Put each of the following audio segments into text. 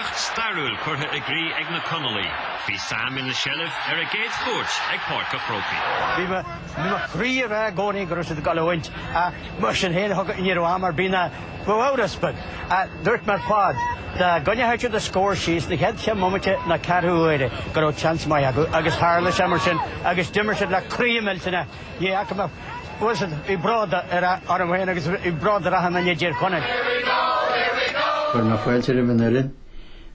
Éacht stairiúil curtha i gcrích ag na Conallaigh. Bhí Sam ina seilbh ar a gcéad chuairt ag Páirc an Chrócaigh. Bhí mo chroí ag rá i gcónaí go raibh siad ag dul a bhaint ach mar sin féin ní raibh am ar bith ná bheadh amhras beag. Dúirt mé ar fad dá gcoinneodh siad an scór síos na chéad cheithre bomaite nó ceathrú uaire go raibh seans maith acu agus tharla sé mar sin agus d'imir siad le croí millteanach. Ní fhaca mé bhuel siad bhí bród orm féin agus bhí bród ar achan duine i dTír Chonaill. Chuir mé fáilte roimh an fhoireann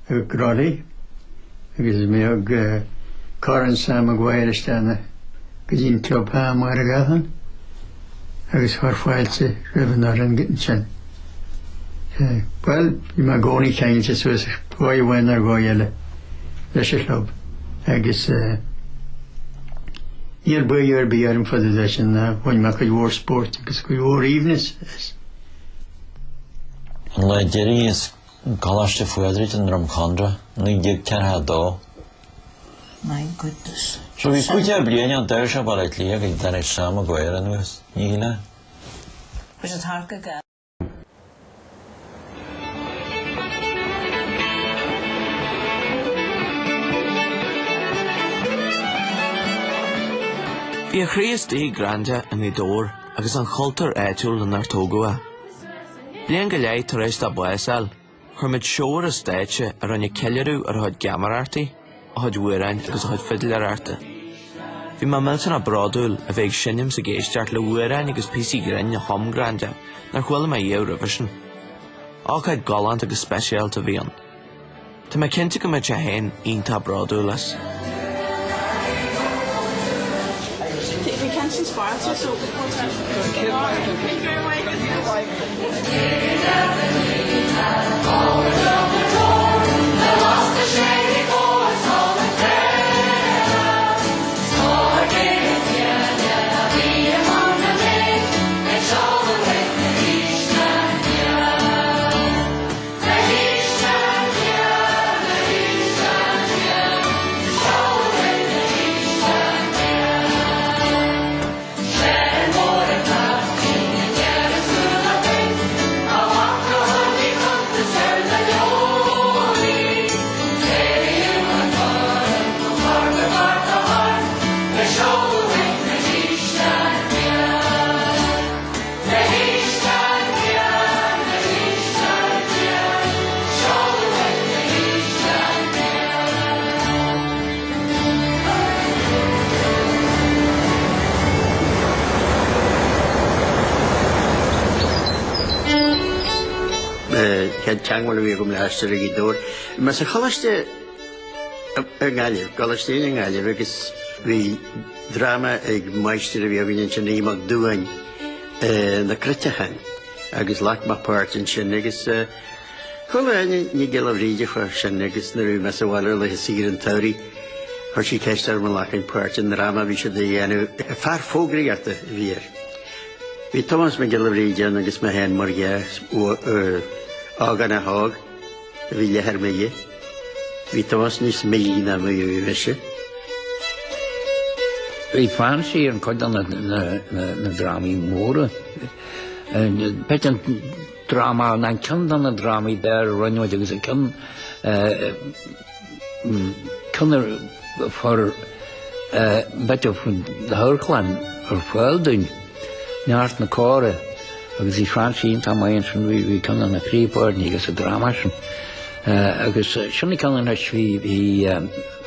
i gCrolly agus mé thug Corn Sam Maguire isteach go dtí an club i Máire Gathlán agus chuir fáilte roimh an fhoireann ansin. Bhuel, bhí mé i gcónaí ceangailte suas dhóigh amháin nó dhóigh eile leis an chlub agus níor buaidh ar bith orm fá dtaobh de sin ná bhain mé cuid mhór spóirt agus cuid mhór aoibhnis as. An lá deiridh as Coláiste Phádraig i nDroim Conrach, 1942. My goodness. So bhí cúiteamh bliain ann d'fhear Baile Átha Cliath go dtáinig Sam Maguire anuas, ní shílfeá. Was it thart go ga. Bhí a chroí istigh ag Granda i nGaoth Dobhair agus an chultúr áitiúil inar tógadh é. Bliain go leith tar éis dó bás a fháil, chuir muid seó ar an stáitse a rinne ceiliúradh ar a chuid geamaireachtaí, a chuid amhráin agus a chuid fidléireachta. Bhí mé millteanach bródúil a bheith ag seinm 's ag éisteacht le hamhráin agus píosaí grinn a chum Granda nár chuala mé riamh roimhe sin. Ócáid galánta agus speisialta a bhí ann. Tá mé cinnte go mbeadh sé féin iontach bródúil as. Chéad teagmháil a bhí agam le hAisteoirí Ghaoth Dobhair. Bhí mé sa choláiste i nGaillimh, Coláiste i nGaillimh agus bhí dráma ag máistir a bhí againn ansin, Aodh Mac Dubháin, Na Cruiteacháin agus ghlac mé páirt ansin agus chuala Áine Ní Ghiolla Bhríde fá sin agus nuair a bhí mé sa bhaile ar laetha saoire an tsamhraidh chuir sí ceist orm an nglacfainn páirt i ndráma a bhí siad a dhéanamh, fear fógraíochta a bhí air. Bhí Tomás Mac Giolla Bhríde ann agus mé féin mar dhea, ógánach óg a bhí leath ar mile. Bhí Tomás níos mile ná mar a bhí mise. Bhí Francie ar chuid de na drámaí móra. B'fhéidir an dráma ná ceann de na drámaí b'fhearr a rinne muid agus an ceann ceann a fuair b'fhéidir na hamharclann ar fáil dúinn, Neart na Córa agus bhí Francie iontach maith ansin, bhí ceann de na príomhpháirteanna aige sa dráma sin. Agus sin an ceann anois, bhí bhí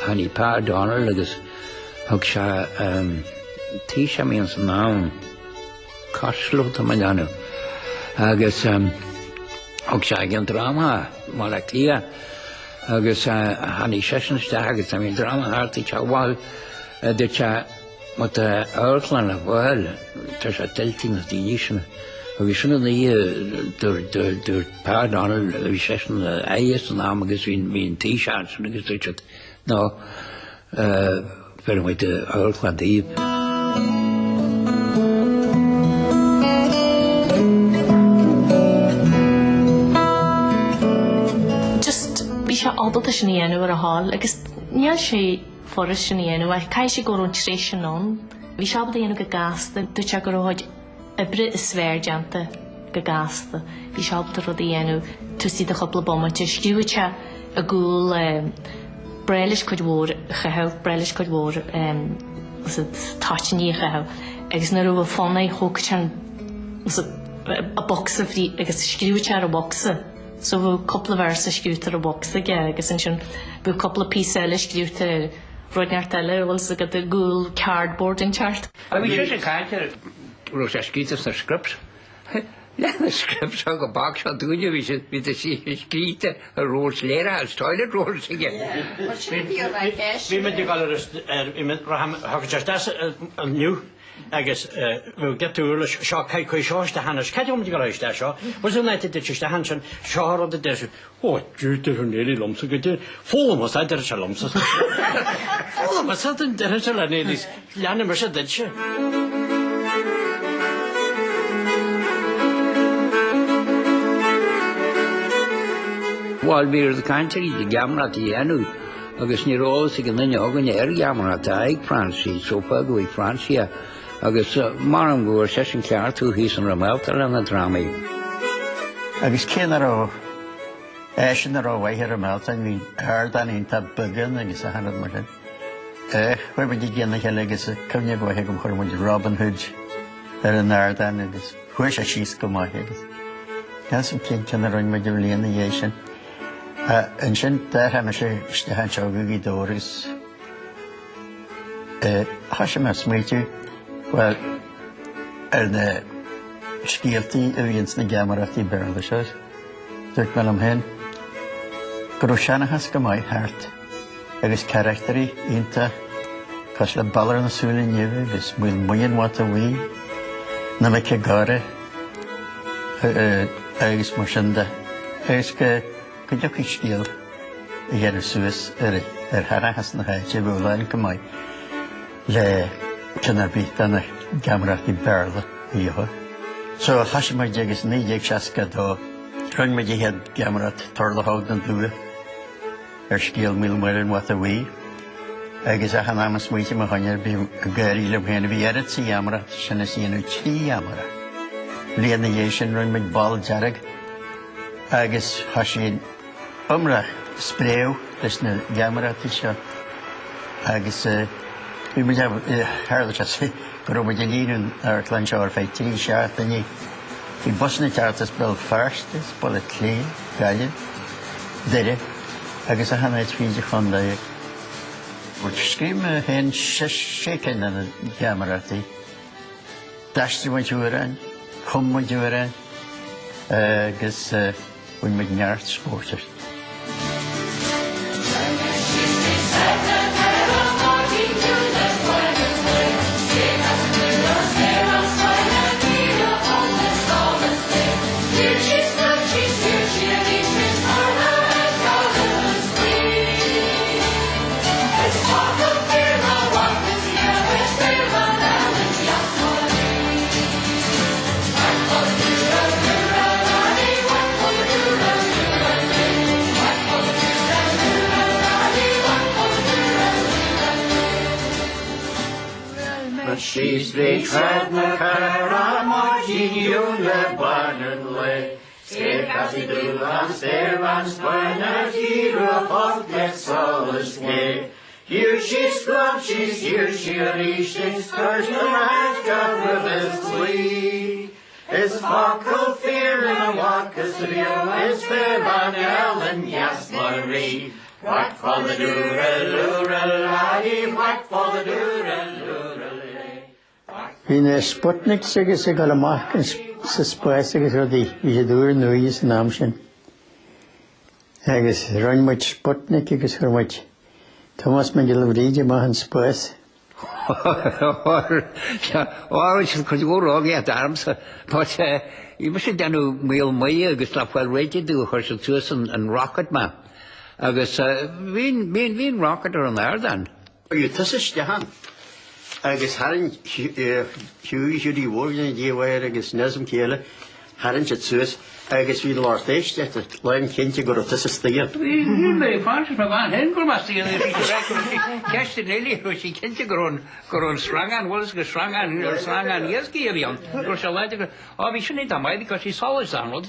tháinig Pa O'Donnell agus thug sé taoiseach a bhí ins an am, Costello tá mé ag déanamh, agus thug sé ag an dráma i mBaile Átha Cliath agus tháinig seisean isteach agus bhí an dráma thart ag teagmháil dúirt sé má tá amharclann le fáil tá sé tuillte ag na daoine sin agus sin an oíche dúirt Pa O'Donnell bhí seisean ina aire san am agus bhí an taoiseach ansin agus dúirt siad no Bhéarfaidh muid amharclann daoibh. Just bhí sé ábalta sin a dhéanamh ar a thoil agus níl sé furast sin a dhéanamh ach caithfidh sé go raibh an tréith sin ann. Bhí sé ábalta a dhéanamh go gasta, dúirt sé go raibh a chuid oibre is fearr déanta go gasta. Bhí sé ábalta rud a dhéanamh taobh istigh de chúpla bomaite, scríobhadh sé. I gcúl b'bhreá leis cuid mhór a chaitheamh, b'bhreá leis cuid mhór toitíní a chaitheamh agus nuair a bheadh fonn air thógfadh sé an bocsa frí agus scríobhadh sé ar an bhocsa. So bheadh cúpla véarsa scríobhta ar an bhocsa aige agus ansin bheadh cúpla píosa eile scríobhta ar rud inteacht eile, bhfuil 's agat i gcúl cardboard inteacht. Bhí sise ag caint ar raibh sé scríte sna scripts. Le na scripts seo go bác seo dúinne bhí siad bhí scríte ar rolls léirithe as toilet rolls aige. Bhí muid ag dul ar thug sé isteach inniu agus bheadh giota uirlis seo caith cuid seo isteach anois cad é muid ag dul isteach seo was an áit a dtuit isteach ansin seo rud a deir Ó, deir an Neilí liomsa go dté foghlaim as a deir sé liomsa. Foghlaim as a deir sé le Neilí leanfaidh mise duitse. Bhuel, bhí ar cainteoirí de gheamaireacht a dhéanamh agus ní raibh eolas ag an duine againne ar gheamaireacht ag Francie, so fágadh ag Francie é agus maram go bhfuair seisean ceartú thíos in Ramelta lena drámaí. Agus cé nach raibh áiseanna rómhaith i Ramelta, bhí ardán iontach beag ann agus achan rud mar sin. Chuaigh muid i gcionn a chéile agus cuimhne mhaith agam chuir muid Robin Hood ar an ardán agus chuaigh sé síos go maith agus níl 'fhios a'm cén ceann a rinne muid an bhliain ina dhiaidh sin. Ansin d'athraigh mise isteach anseo go Gaoth Dobhair agus thoisigh mé ag smaoitiú, bhuel, ar na scéaltaí a bhíonn sna geamaireachtaí Béarla seo. Dúirt mé liom féin go raibh seanchas go maith thart agus carachtarí iontach cosúil le Balor na Súile Nimhe agus Maol Muire an Bhata Bhuí, na Mic ag Gáire agus mar sin de agus go dtiocfadh scéal a dhéanamh suas ar sheanchas na háite a bheadh lán go maith le ceann ar bith de na geamaireachtaí Béarla a gheofá. So thoisigh muid agus 1962 rinne muid an chéad gheamaireacht Turlach Óg na Dubha ar scéal Maol Muire an Bhata Bhuí agus achan am a smaoitím ó shoin air bím ag gáirí liom féin bhí oiread sa gheamaireacht sin is a dhéanamh 3 gheamaireacht. Bliain ina dhiaidh sin rinne muid Ball Dearg agus thoisigh an iomrá spréadh leis na geamaireachtaí seo agus bhí muid tharla sé go raibh muid ag líonadh an amharclann seo ar feadh 3 seachtainí. Bhí busanna ag teacht as Béal Feirste, as Baile Átha Cliath, Gaillimh, Doire agus achan áit fríd an chontae. Scríobh mé féin sé cinn de na geamaireachtaí. D'aistrigh muid amhráin, chum muid amhráin agus bhain muid neart spóirt as. Síos bhí Sráid na Carra Máirtín Diún le baineann lae. Spéir casaidh dubh an spéir bhán spáin a chíoradh thug le solas gé. Thiar síos scread síos thiar siar arís is cuir na raic gach rud is claí. Is focal fíor ina bhfacthas riamh is spéir bhán álainn dheas mar rí. Whack for the dúra lúra laddie, whack for the dúra lúra lay. Bhí na Sputniks agus ag dul amach sa spás agus rudaí, bhí siad úrnua san am sin. Agus rinne muid Sputnik agus chuir muid Tomás Mac Giolla Bhríde amach an spás. Ó, sin cuid mhór rógaíocht ormsa, but bhí mise ag déanamh Maol Muire agus le fáil réitithe domh chuir siad suas an rocket mé. Agus bhí an rocket ar an ardán. Bhí tusa isteach ann agus tharraing Hughie Hughie Mhór den díobháil agus Nesm céile, tharraing siad suas agus bhí lucht éisteachta lánchinnte go raibh tusa istigh ann. Bhí mé ag fáil mo bhean féin go raibh mé istigh ann bhí sí ag rá ceist an fhile raibh sí cinnte go raibh go raibh an sreangán bhfuil go sreangán sreangán iascaigh a bhí ann go raibh sé láidir go á bhí sin iontach maith because bhí solas ann rud.